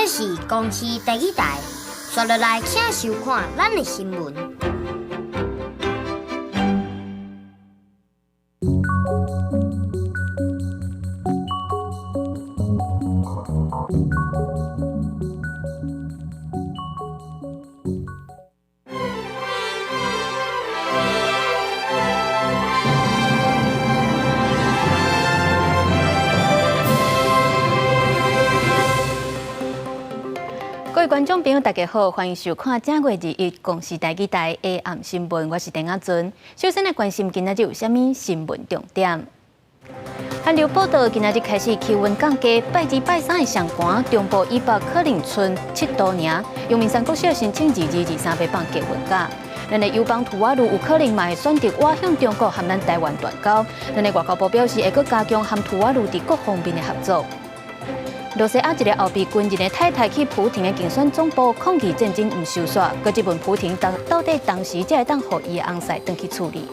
這是公視台語台，紲落來請收看咱的新聞。各位觀眾朋友，大家好，歡迎收看正月21公視台語台下暗新聞，我是鄧阿尊。首先來關心今仔日有啥物新聞重點。寒流報道，今仔日開始氣溫降低，拜二拜三會上寒，中部以北可能賰7度爾。陽明山國小申請22、23欲放低溫假。咱的友邦吐瓦魯有可能嘛會選擇倚向中國和咱台灣斷交。咱的外交部表示會閣加強和吐瓦魯佇各方面的合作。羅西亞一个後備軍人的太太去普廷的競選總部抗議戰爭毋收煞，閣質問普廷當到底當時才會當予伊的翁婿轉去處理。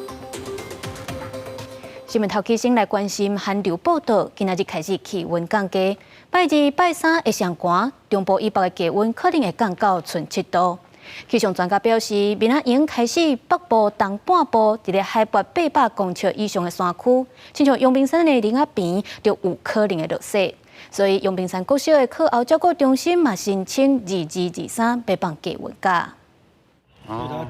新聞頭起先來關心寒流報道，今仔日開始氣溫降低，拜二拜三會上寒，中部以北的低溫可能會降到賰7度。氣象專家表示，明仔已經開始北部東半部，佇咧海拔800公尺以上的山區，親像陽明山的林仔邊，就有可能會落雪。所以，陽明山國小的課後照顧中心嘛申請22、23欲放低溫假。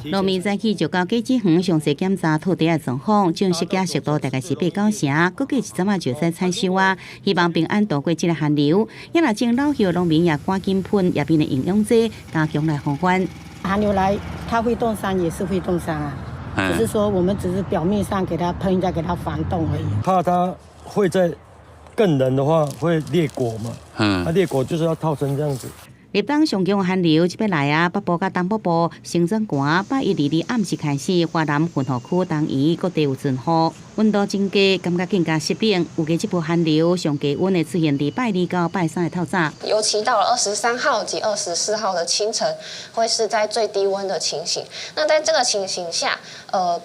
農民早起就到果子園詳細檢查土地的狀況，種釋迦熟度大概是八九成，估計一陣仔就使採收啊。希望平安度過這个寒流。也若種老葉農民也趕緊噴葉面的營養劑，加強來防範。寒流來，它會凍傷也是會凍傷啊，只是說我們只是表面上給它噴一下，給它防凍而已。怕它會在更冷的話會裂果嘛？啊裂果就是要套成這樣子。立冬上強寒流這擺來啊，北部佮東北部升轉寒，拜一、二、二暗時開始，華南雲雨區東移各地有陣雨，溫度增加，感覺更加濕冷。預計這波寒流上低溫會出現佇拜二到拜三的透早。尤其到了23號及24號的清晨，會是在最低溫的情形。那在這個情形下，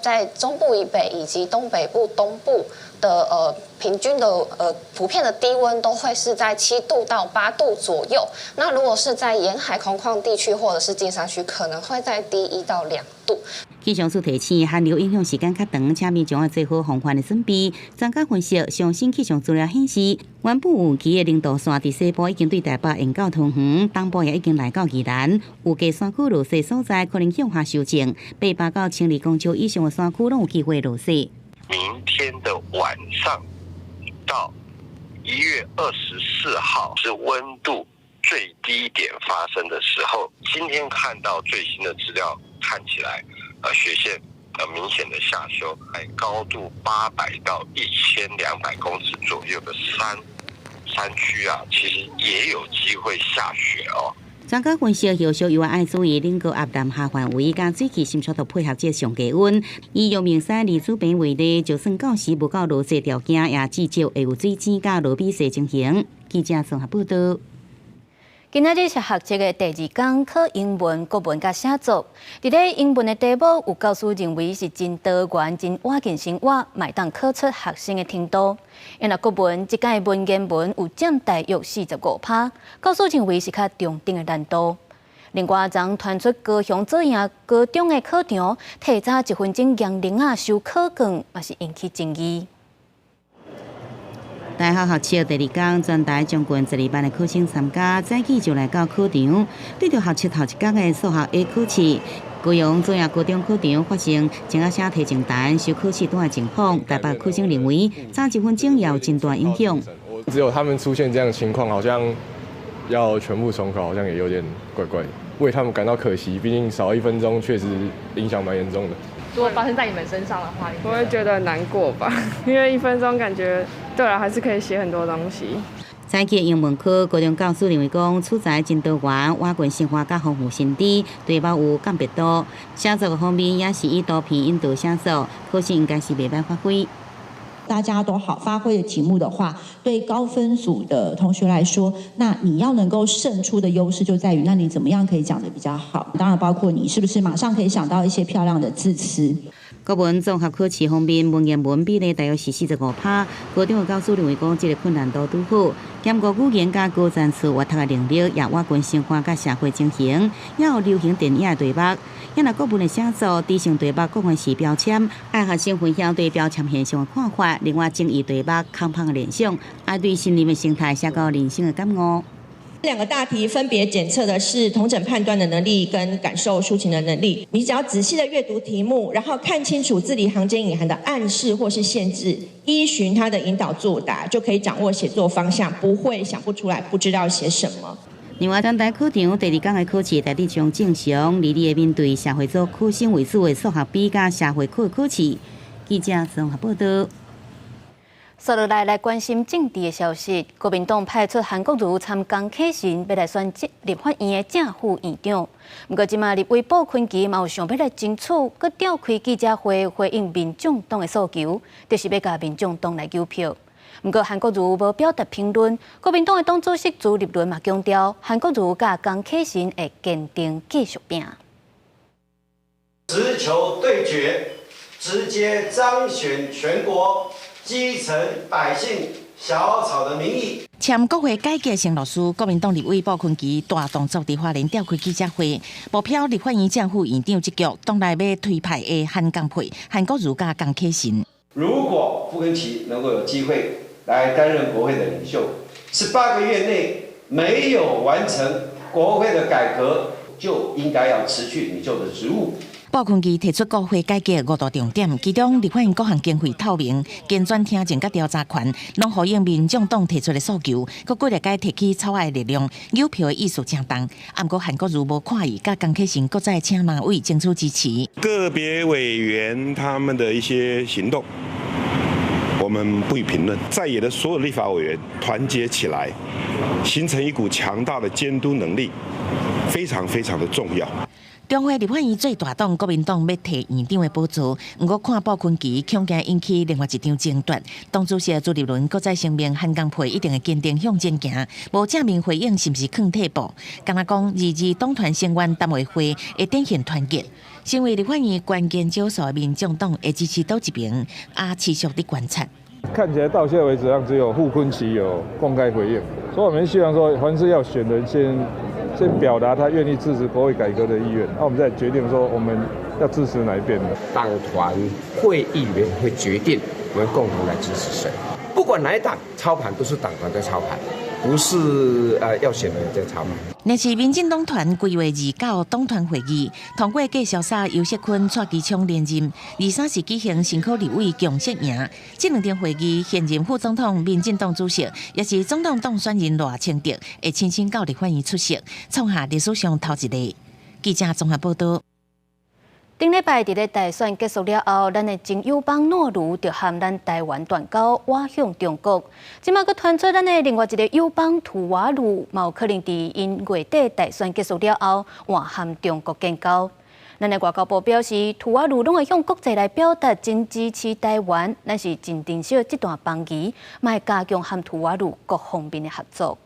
在中部以北以及東北部、東部的平均的普遍的低溫都會是在7度到8度左右。那如果是在沿海空曠地區或者是近山區，可能會再低1到2度。氣象署提醒，寒流影響時間較長，請民眾要做好防範的準備。專家分析，上新氣象資料顯示，原本預期的零度線佇西部已經對台北延到桃園，東部也已經來到宜蘭。預計山區落雪所在可能向下修正，800到1200公尺以上的山區攏有機會落雪。明天的晚上到1月24號是溫度最低點發生的時候。今天看到最新的資料，看起來雪線明顯的下修，在高度800到1200公尺左右的山區啊，其實也有機會下雪哦。專家分析，後續猶愛注意冷高壓南下範圍，佮水汽滲出度配合這上低溫。以陽明山李子坪為例，就算到時無夠落雪條件，也至少會有水晶佮落米雪情形。記者綜合報道。今仔日是學測的第二工，考英文、國文佮寫作。佇咧英文的題目，有教師認為是真多元、真倚近生活，嘛會當考出學生的程度。因為國文這屆文言文有佔大約45%，教師認為是較中等的難度。另外，昨傳出高雄左營高中的考場提早1分鐘讓囡仔收考卷，嘛是引起爭議。大學學測第二工，全台將近12萬的考生參加，早起就來到考場。對著學測頭一工的數學 A 考試，高雄左營高中考場發生鐘仔聲提前彈收考試單的情況，台北考生認為早1分鐘也有真大影響。只有他們出現這樣的情況，好像要全部重考，好像也有點怪怪的，為他們感到可惜。畢竟少1分鐘，確實影響蠻嚴重的。如果發生在你們身上的話，我會覺得難過吧，因為1分鐘感覺對了，還是可以寫很多東西。早起英文科高中教師認為講，取材真多元，倚近生活佮豐富心智，題目有鑑別度。寫作方面也是以圖片引導寫作，考試應該是袂䆀發揮。大家都好發揮的題目的話，對高分組的同學來說，那你要能夠勝出的優勢就在於，那你怎麼樣可以講得比較好？當然包括你是不是馬上可以想到一些漂亮的字詞。國文綜合考試方面，文言文比例大約是45趴。高中的教師認為講，這个困難度拄好，兼顧語言佮高層次閱讀的能力，也倚近生活佮社會情形，也有流行電影的題目。抑若國文的寫作，知性題目廣泛是標籤，愛學生分享對標籤現象的看法，另外爭議題目空泛的聯想，愛對森林的生態寫到人生的感悟。兩個大題分別檢測的是統整判斷的能力跟感受抒情的能力。你只要仔細的閱讀題目，然後看清楚字裡行間隱含的暗示或是限制，依循它的引導作答，就可以掌握寫作方向，不會想不出來，不知道寫什麼。另外，全台考場第二工的考試大致上正常，而你會面對社會組考生為主的數學比佮社會科考試。記者綜合報道。紲落來來關心政治的消息，國民黨派出韓國瑜參江啟臣，欲來選立法院的正副院長。毋過，這馬立委傅崐萁嘛有想欲來爭取，閣召開記者會回應民眾黨的訴求，就是欲共民眾黨來糾票。毋過，韓國瑜無表達評論。國民黨的黨主席朱立倫嘛強調，韓國瑜佮江啟臣會堅定繼續拚。直球對決，直接彰顯全國基層百姓小草的民意。簽國會改革承諾書，國民黨立委傅崐萁大動作佇花蓮召開記者會，目標立法院正副院長這局，黨內欲推派的韓江配韓國瑜佮江啟臣。如果傅崐萁能夠有機會來擔任國會的領袖，18個月內沒有完成國會的改革，就應該要辭去領袖的職務。傅崐萁提出國會改革五大重點，其中立法院各項經費透明、健全聽證佮調查權，攏呼應民眾黨提出的訴求，閣過來該提起草案的力量，有票的意思誠重。毋過韓國瑜無看伊，佮江啟臣閣再請藍委爭取支持。個別委員他們的一些行動，我們不予評論。在野的所有立法委員團結起來，形成一股強大的監督能力，非常非常的重要。中會立法院最大黨國民黨欲提院長的寶座，毋過看傅崐萁恐驚引起另外一場爭奪。黨主席朱立倫閣再聲明，韓江配一定會堅定向前行，無正面回應是毋是囥替補。敢若講22黨團成員擔會會會展現團結。身為立法院關鍵少數的民眾黨會支持佗一邊，也持續佇觀察。看起來到現在為止，只有傅崐萁有公開回應，所以我們希望說，凡是要選人先表達他願意支持國會改革的意願，那我們再決定說我們要支持哪一邊。黨團會議裡面會決定我們共同來支持誰，不管哪一黨操盤都是黨團在操盤，不是要選的人在操盤。若是民進黨團規劃29黨團會議通過繼續殺游錫堃、蔡其昌連任，23是舉行新科立委共識營。這兩場會議，現任副總統、民進黨主席，也是總統當選人賴清德，會親身到立法院出席，創下歷史上頭一例。記者綜合報道。頂禮拜佇咧大選結束了後，咱的前友邦諾魯就和咱台灣斷交，倚向中國。這馬閣傳出咱的另外一个友邦吐瓦魯，嘛有可能佇𪜶月底大選結束了後，換和中國建交。咱的外交部表示，吐瓦魯攏會向國際來表達真支持台灣，咱是真珍惜這段邦誼，嘛會加強和吐瓦魯各方面的合作。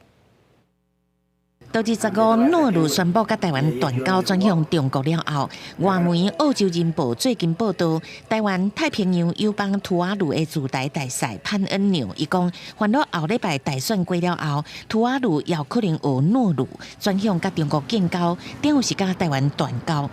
到25，諾魯宣布佮台灣斷交，轉向中國了後，外媒《澳洲人報》最近報道，台灣太平洋友邦吐瓦魯的駐台大使潘恩紐，伊講，煩惱後禮拜大選過了後，吐瓦魯有可能學諾魯轉向佮中國建交，等於是佮台灣斷交。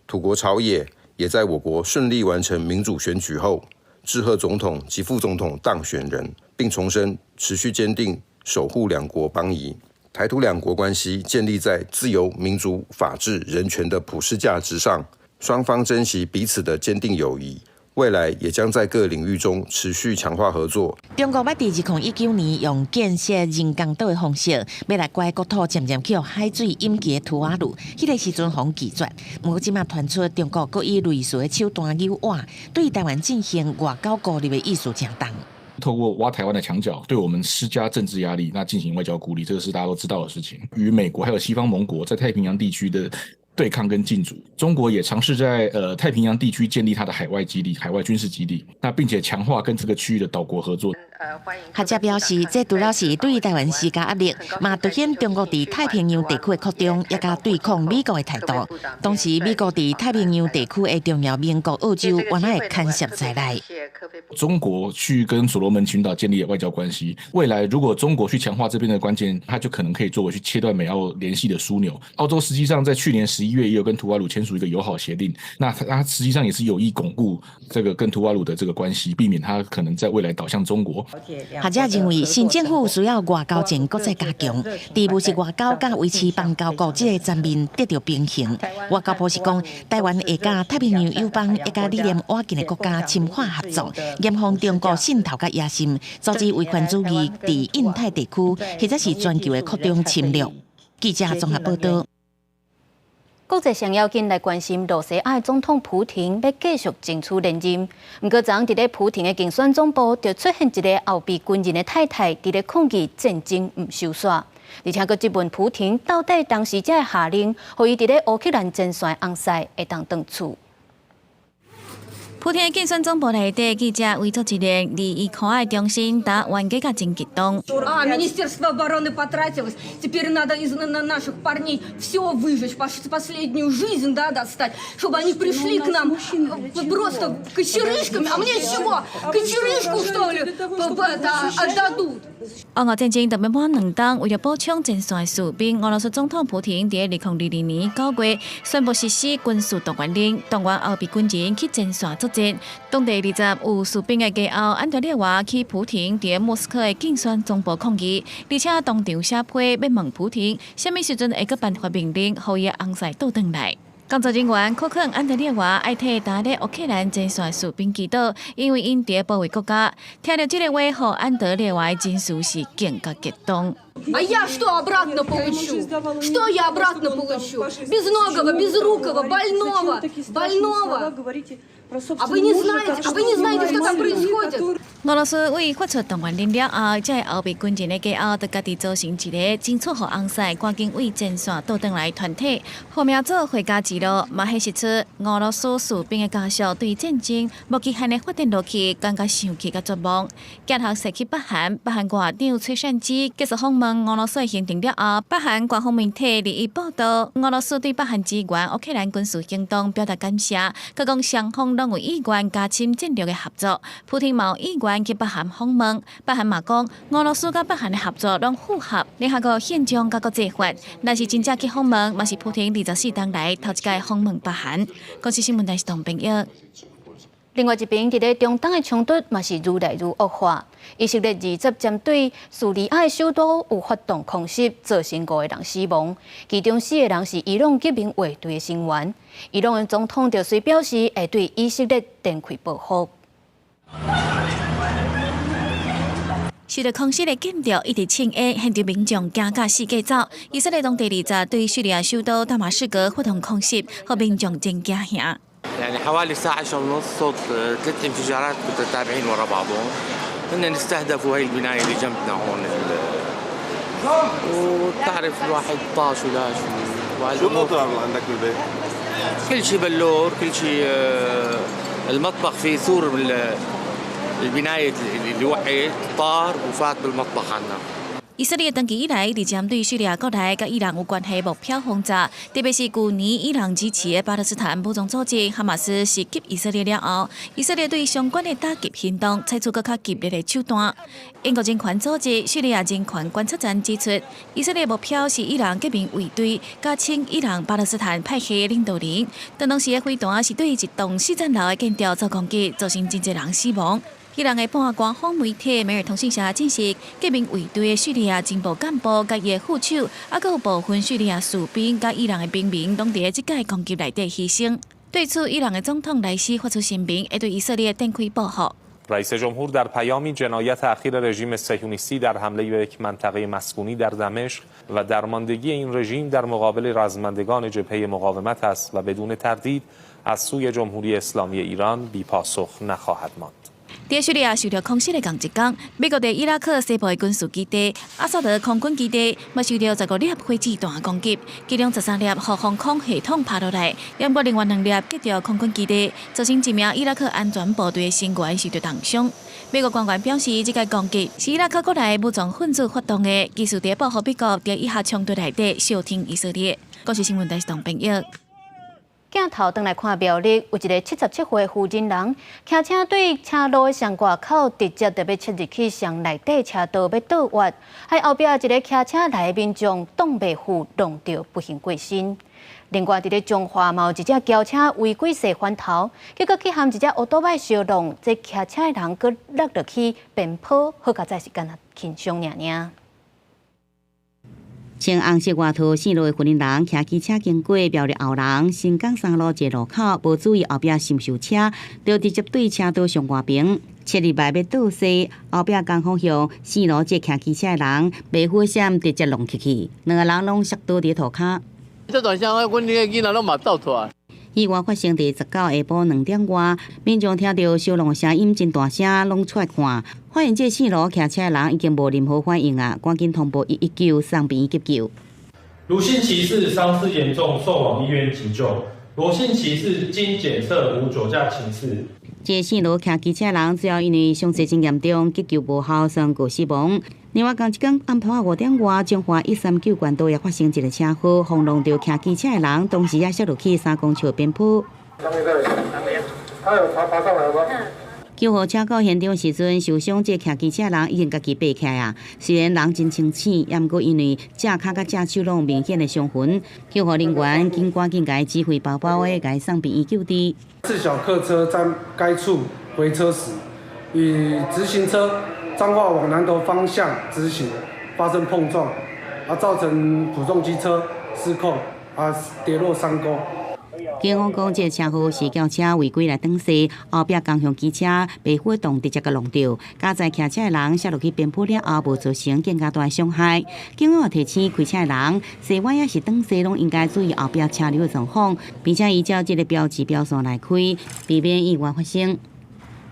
土國朝野也在我國順利完成民主選舉後，致賀總統及副總統當選人，並重申持續堅定守護兩國邦誼。台土兩國關係建立在自由、民主、法治、人權的普世價值上，雙方珍惜彼此的堅定友誼，未來也將在各領域中持續強化合作。中國捌佇2019年用建設人工島的方式，欲來割國土漸漸去予海水淹去的吐瓦魯，彼个時陣予拒絕。毋過這馬傳出中國閣以類似的手段誘挖，對台灣進行外交孤立的意思誠重。透過挖台灣的牆角，對我們施加政治壓力，那進行外交孤立，這個是大家都知道的事情。與美國還有西方盟國在太平洋地區的對抗跟競逐。中國也嘗試在太平洋地區建立它的海外基地、海外軍事基地，那並且強化跟這個區域的島國合作。學者表示，這除了是對台灣施加壓力，嘛凸顯中國佇太平洋地區的擴張，也佮對抗美國的態度。同時，美國佇太平洋地區的重要盟國澳洲，原來會牽涉在內。中國去跟所羅門群島建立外交關係，未來如果中國去強化這邊的關鍵，它就可能可以作為去切斷美澳聯繫的樞紐。澳洲實際上在去年11月也有跟圖瓦魯簽署一個友好協定，那它實際上也是有意鞏固這個跟圖瓦魯的這個關係，避免它可能在未來倒向中國。學者認為，新政府需要外交戰閣再加強，佇務實外交佮維持邦交國這个層面得著平衡。外交部是講，台灣會佮太平洋友邦，也佮理念倚近的國家深化合作，嚴防中國滲透佮野心，阻止威權主義佇印太地區或者是全球的擴張侵略。記者綜合報導。國際上要緊來關心，羅西亞的總統普廷欲繼續爭取連任。毋過，昨昏佇咧普廷的競選總部，就出現一个後備軍人的太太，佇咧抗議戰爭毋收煞。而且，閣質問普廷到底當時才會下令，予伊佇咧烏克蘭前線的翁婿會當轉厝。普廷競選總部內底記者圍做一个，離伊可愛中心打冤家甲真激動。 А, Министерство обороны потратилось. Теперь надо из наших парней все выжечь, последнюю жизнь, да, достать, чтобы они пришли к нам просто кочерышками. А мне чего? Кочерышку, что ли, отдадут? 俄烏戰爭特別滿2冬，為著補充前線士兵，俄羅斯總統普廷佇2022年9月宣布實施軍事動員令，動員後備軍人去前線作戰。當地20有士兵的家後安德烈娃去普廷佇莫斯科的競選總部抗議，而且當場寫批欲問普廷，啥物時陣會閣頒發命令，予伊的翁婿倒轉來。工作人員勸勸安德烈娃愛替佇咧烏克蘭前線士兵祈禱，因為𪜶佇保衛國家。聽著這个話，予安德烈娃的情緒是更加激動。 А я что обратно получу? Что я обратно получу? Безногого, безрукого, больного, больного. А вы не знаете, а вы не знаете, что там происходит? 俄羅斯為發出動員令了後，這个後備軍人的家後，就家己組成一个爭取予翁婿趕緊對前線倒轉來團體，號名做回家之路，嘛顯示出俄羅斯士兵的家屬對戰爭無期限的發展落去，感覺生氣佮絕望。鏡頭踅去北韓，北韓外長崔善姬結束訪問俄羅斯的行程了後，北韓官方媒體日報導，俄羅斯對北韓支援烏克蘭軍事行動表達感謝，閣講雙方攏有意願加深戰略的合作。普廷嘛有意願去北韓訪問，北韓嘛講俄羅斯佮北韓的合作攏符合聯合國憲章佮國際法。若是真正去訪問，嘛是普廷24冬來頭一擺訪問北韓。公視新聞台是董朋友。另外一邊，佇咧中東的衝突嘛是愈來愈惡化。以色列二十針對敘利亞的首都有發動空襲，造成五个人死亡，其中四个人是伊朗革命衛隊的成員。伊朗的總統就隨表示會對以色列展開報復。受著空襲的建築一直衝煙，現場民眾驚甲四界走。以色列當地二十對敘利亞首都大馬士革發動空襲，予民眾真驚嚇。 يعني حوالي الساعة 10:30 صوت ثلاث انفجارات متتابعين ورا بعضهم هن استهدفوا هي البناية اللي جنبنا هون وبتعرف الواحد طاش ولا شو. شو الأضرار اللي عندك بالبيت؟ كل شيء بلور، كل شيء، المطبخ فيه سور من البناية اللي وقعت طار وفات بالمطبخ عنا. 以色列長期以來一直針對敘利亞國內佮伊朗有關係目標轟炸，特別是舊年伊朗支持的巴勒斯坦武裝組織哈馬斯襲擊以色列了後，以色列對相關的打擊行動採取閣較激烈的手段。英國人權組織敘利亞人權觀察站指出，以色列目標是伊朗革命衛隊，佮親伊朗巴勒斯坦派系領導人。當時的飛彈是對一棟四層樓的建築做攻擊，造成真濟人死亡。伊朗的半官方媒體每日通訊社證實，革命衛隊的敘利亞情報幹部佮伊的副手，猶閣有部分敘利亞士兵佮伊朗的平民，攏佇這擺攻擊內底犧牲。對此，伊朗的總統萊西發出聲明，會對以色列展開報復。 رئیس جمهور در پیامی جنایت اخیر رژیم صهیونیستی در حمله به یک منطقه مسکونی در دمشق و درماندگی این رژیم در مقابل رزمندگان جبهه مقاومت است و بدون تردید از سوی جمهوری اسلامی ایران بی پاسخ نخواهد ماند. 佇敘利亞受著空襲的仝一工，美國佇伊拉克西部的軍事基地阿薩德空軍基地，嘛受著15粒火箭彈攻擊，其中13粒予防空系統拍落來，猶閣另外兩粒擊著空軍基地，造成一名伊拉克安全部隊的成員受著重傷。美國官員表示，這個攻擊是伊拉克國內武裝分子發動的，其實佇報復美國佇以哈衝突內底相挺以色列。國視新聞台是董編譯。鏡頭轉來看苗栗，有一个77歲婦人人，騎車對車路的上外口直接就欲切入去上內底車道欲倒彎，予後壁一个騎車來的民眾擋袂赴挵著不幸過身。另外，佇咧彰化嘛有一隻轎車違規踅環頭，結果去和一隻歐多擺相挵，這騎車的人閣落落去邊坡，好佳哉是干焦輕傷爾爾。穿紅色外套線路的婦人騎機車經過苗栗後人新港三路一個路口，無注意後壁是毋是有車，就直接對車道上外邊切入來欲倒踅，後壁仝方向線路這騎機車的人袂赴閃，直接挵去去，兩個人攏摔倒佇塗跤。這段聲，阮那個囡仔攏嘛走出來。意外發生佇19下晡2點外，民眾聽著相挵的聲音真大聲，攏出來看，發現這線路騎車的人已經無任何反應啊，趕緊通報119送病院急救。盧姓騎士傷勢嚴重，送往醫院急救。羅姓騎士經檢測無酒駕情事。這線路騎機車人最後因為傷勢真嚴重，急救無效，宣告死亡。另外，仝一工暗晡5點外，彰化139縣道也發生一个車禍，轟挵著騎機車的人，當時也摔落去3公尺邊坡。他有爬爬上來嗎？救護車到現場時陣，受傷這騎機車人已經家己爬起來啊。雖然人真清醒，也毋過因為隻跤佮隻手攏有明顯的傷痕，救護人員緊趕緊共伊指揮包包的，共伊送病院救治。自小客車在該處回車時，與直行車彰化往南投方向直行發生碰撞，啊，造成普眾機車失控，啊，跌落山溝。警方講，這个車禍是轎車違規來轉踅，後壁仝向機車袂赴動，直接共挵著，駕駛騎車的人摔落去邊坡了後，無造成更加大的傷害。警方提醒開車的人，踅彎抑是轉踅，攏應該注意後壁車流的狀況，並且依照這个標誌標線來開，避免意外發生。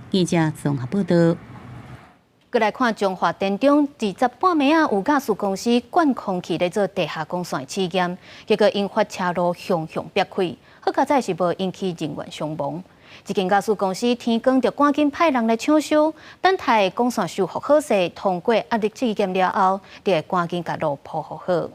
記者綜合報導。閣來看彰化田中，20半暝仔，有瓦斯公司灌空氣咧做地下管線的試驗，結果引發車路熊熊爆開，好佳哉是無引起人員傷亡。這間瓦斯公司天光就趕緊派人來搶修，等待管線修復好勢，通過壓力試驗了後，就會趕緊共路鋪予好。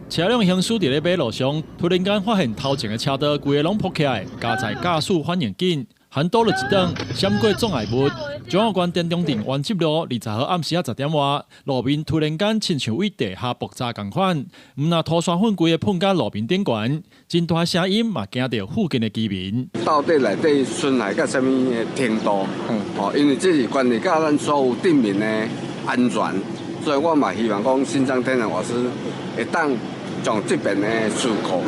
車輛行駛佇咧馬路上，突然間發現頭前的車道規个攏爆起來，佳哉駕駛反應緊，還倒了一轉，閃過障礙物。彰化縣田中鎮元集路20號暗時仔10點外，路面突然間親像佇地下爆炸仝款，毋但塗沙粉規个噴佮路面頂懸，真大聲音嘛驚著附近的居民。到底內底損害到啥物的程度？哦，因為這是關係到咱所有鎮民的安全，所以我嘛希望講新莊天然瓦斯會當將這邊的事故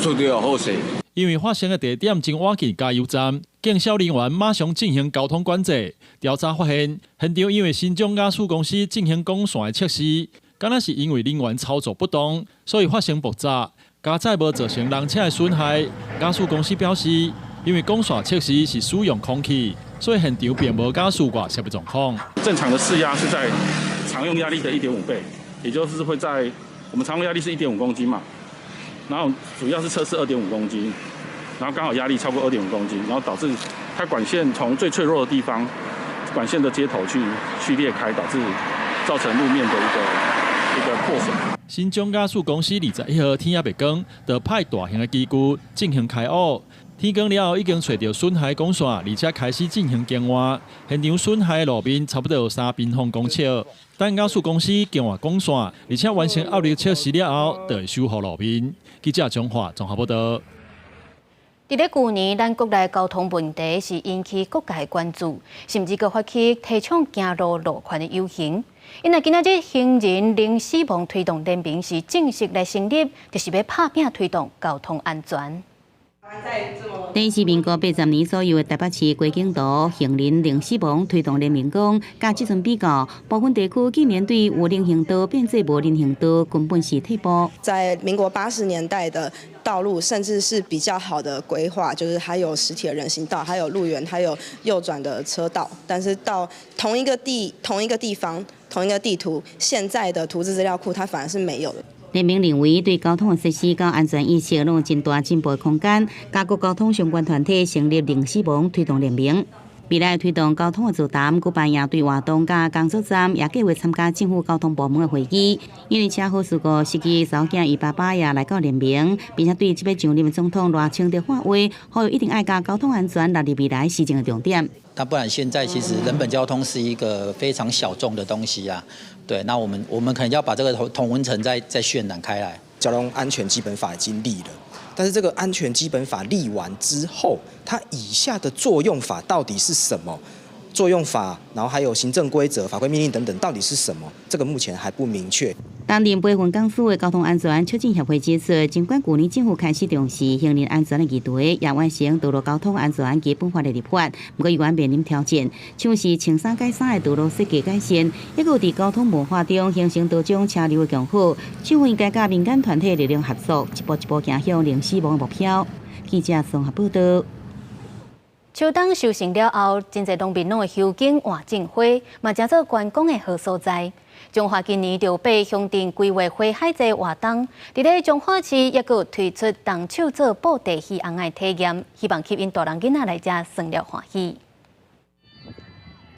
處理好勢。因為發生的地點真倚近加油站，警消人員馬上進行交通管制。調查發現，現場因為新莊瓦斯公司進行管線的測試，敢若是因為人員操作不當，所以發生爆炸。佳哉無造成人車的損害。瓦斯公司表示，因為管線測試是使用空氣，所以現場並無瓦斯外洩的狀況。正常的試壓是在常用壓力的1.5倍，也就是會在我們常用壓力是1.5公斤嘛。然後主要是測試2.5公斤，然後剛好壓力超過2.5公斤，然後導致它管線從最脆弱的地方，管線的接頭去裂開，導致造成路面的一個破損。新莊瓦斯公司21號天猶未光，就派大型的機具進行開挖。天光了後，已經揣著損害管線，而且開始進行更換。現場損害的路面差不多有3平方公尺。等瓦斯公司更換管線，而且完成壓力測試了後，就會修復路面。記者彰化綜合報導。佇咧舊年，咱國內交通問題是引起各界關注，甚至閣發起提倡行路路權的遊行。因為今仔日行人零死亡推動聯盟是正式來成立，就是欲拍拚推動交通安全。這是民國80年左右的台北市街景圖，行人零死亡推動聯盟講，佮這陣比較，部分地區竟然對有人行道變做無人行道，根本是退步。在民國80年代的道路，甚至是比較好的規劃，就是還有實體的人行道，還有路緣，還有右轉的車道。但是到同一個地方、同一個地圖，現在的圖誌資料庫，它反而是沒有的。聯盟認為，對交通的設施佮安全意識攏有真大進步的空間。佮各交通相關團體成立零死亡推動聯盟，未來推動交通的座談，舉辦營隊活動佮工作站，也計劃參加政府交通部門的會議。因為車禍事故，司機查某囝伊爸爸也來到聯盟，並且對這擺上任的總統賴清德喊話，呼籲一定愛將交通安全納入未來施政的重點。那不然現在其實人本交通是一個非常小眾的東西啊。對，那我們可能要把這個同溫層再渲染開來。交通安全基本法已經立了，但是這個安全基本法立完之後，它以下的作用法到底是什麼？作用法，然後還有行政規則、法規命令等等，到底是什麼？這個目前還不明確。擔任培訓講師的交通安全促進協會指出，儘管舊年政府開始重視行人安全的議題，也完成道路交通安全基本法的立法，毋過依然面臨挑戰，像是穿衫改衫的道路設計改善，抑閣有佇交通文化中形成多種車流的共好，政府應該佮民間團體力量合作，一步一步走向零死亡的目標。記者綜合報道。秋冬收成了後，真濟農民攏會修剪換種花，嘛成做觀光的好所在。彰化今年就被鄉鎮規劃花海節活動，佇咧彰化市抑閣推出動手做布袋戲尪仔的體驗，希望吸引大人囡仔來遮耍樂歡喜。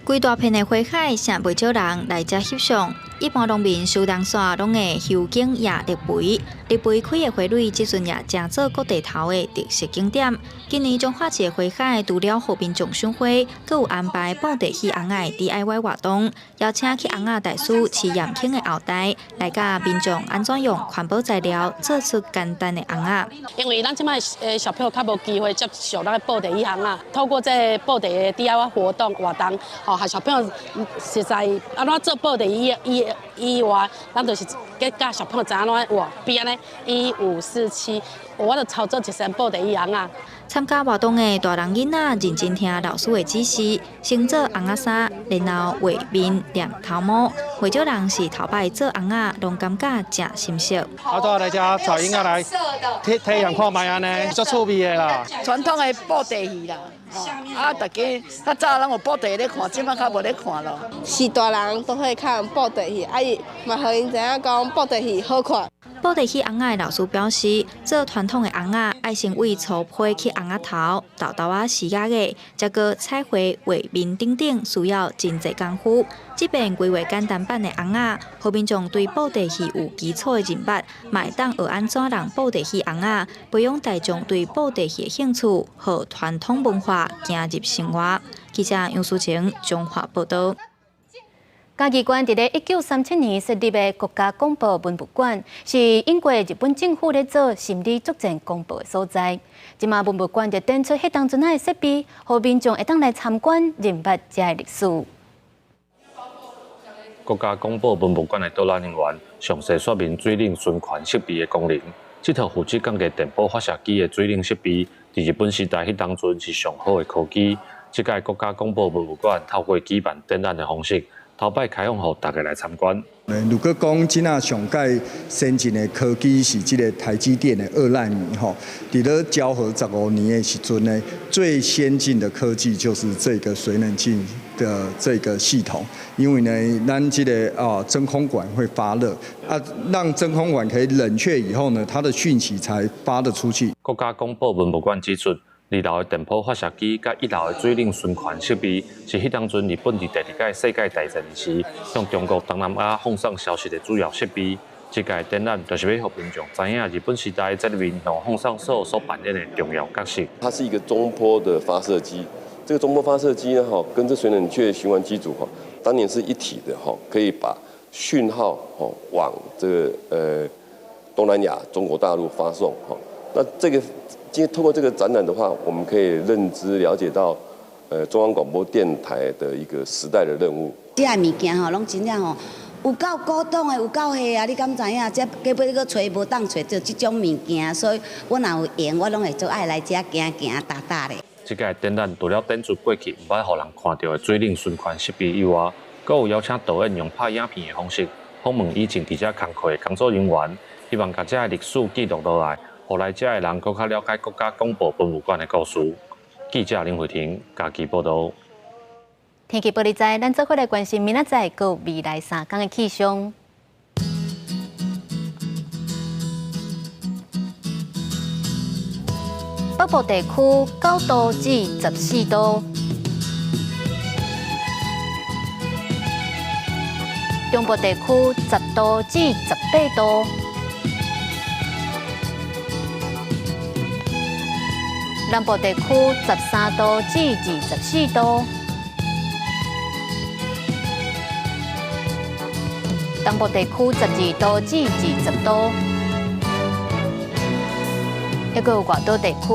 規大片的花海，誠袂少人來遮翕相。一般農民收冬煞攏會修剪野綠肥，綠肥開的花蕊，這陣也成做各地頭的特色景點。今年彰化市的花海除了予民眾賞花，閣有安排布袋戲尪仔的 DIY 活動，邀請去尪仔大師徐延慶的後代來教民眾按怎用環保材料做出簡單的尪仔。因為咱這擺的小朋友較無機會接觸咱的布袋戲尪仔，透過這个布袋的 DIY 活動，吼，予小朋友實在按怎做布袋戲以外，咱就是教小朋友知按怎畫，比按呢一五四七，我就操作一身布袋戲尪仔。參加活動的大人囡仔認真聽老師的指示，先做尪仔衫，然後畫面、粘頭毛。袂少人是頭擺做尪仔，攏感覺誠心適。啊，都來遮帶囡仔來體驗看覓按呢，足趣味的啦。傳統的布袋戲啦。啊！大家較早攏有布袋咧看，這擺較無咧看咯。是大人都會看布袋戲，啊伊嘛予𪜶知影講布袋戲好看。布袋戲尪仔的老師表示，做傳統的尪仔，愛先為粗皮去尪仔頭、豆豆仔絲仔的，再閣彩繪畫面等等，需要真濟工夫。這遍規劃簡單版的尪仔，予民眾對布袋戲有基礎的認捌，嘛會當學按怎弄布袋戲尪仔，培養大眾對布袋戲的興趣，予傳統文化行入生活。記者楊淑晴彰化報道。嘉義縣佇咧1937年設立的國家廣播文物館，是英國日本政府咧做心理作戰廣播的所在。這馬文物館就展出彼當陣的設備，予民眾會當來參觀，認捌遮的歷史。國家廣播文物館的導覽人員詳細說明水冷循環設備的功能。這套負責降低電波發射機的水冷設備，佇日本時代彼當陣是上好的科技。這屆國家廣播文物館透過舉辦展覽的方式，頭擺開放予大家來參觀。如果講這馬上蓋先進的科技是這个台積電的2奈米吼，佇咧昭和15年的時陣呢，最先進的科技就是這個水冷鏡的這個系統，因為呢，咱這个真空管會發熱，啊，讓真空管可以冷卻以後呢，它的訊息才發得出去。國家廣播文物館指出，二樓的電波發射機佮一樓的水冷循環設備，是彼當陣日本佇第二屆世界大戰時向中國東南亞放送消息的主要設備。這屆展覽就是欲予民眾知影日本時代在面向放送所扮演的重要角色。它是一個中波的發射機，這個中波發射機呢，哈，跟這水冷卻循環機組哈，當年是一體的哈，可以把訊號往這個東南亞、中國大陸發送哈。那這個。今天透過這個展覽的話，我們可以認知了解到，中央廣播電台的一個時代的任務。這个物件吼，攏真正吼，有夠古董的，有夠貨啊！你敢知影？這計尾閣揣無當揣著這種物件，所以我若有閒，我攏會足愛來遮行行踏踏咧。這屆展覽除了展出過去毋捌予人看著的水冷循環設備以外，閣有邀請導演用拍影片的方式訪問以前佇遮工課的工作人員，希望共遮的歷史記錄落來，予來遮的人閣較了解國家廣播博物館的故事。記者林慧婷家己報導。天氣報你知，咱做伙來關心明仔載閣未來3天的氣象。北部地區9度至14度，中部地區10度至18度，南部地區13度至24度，東部地區12度至20度。抑閣有外島地區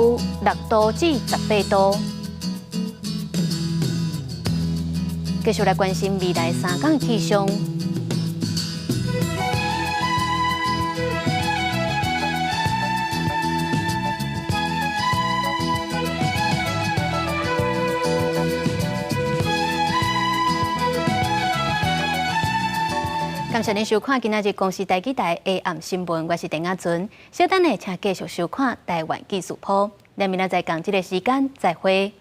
6度至18度。繼續來關心未來3天氣象。感謝您收看今仔日公視台語台下暗新聞，我是鄧亞尊。稍等下，請繼續收看台灣紀事譜。咱明仔載仝這个時間再會。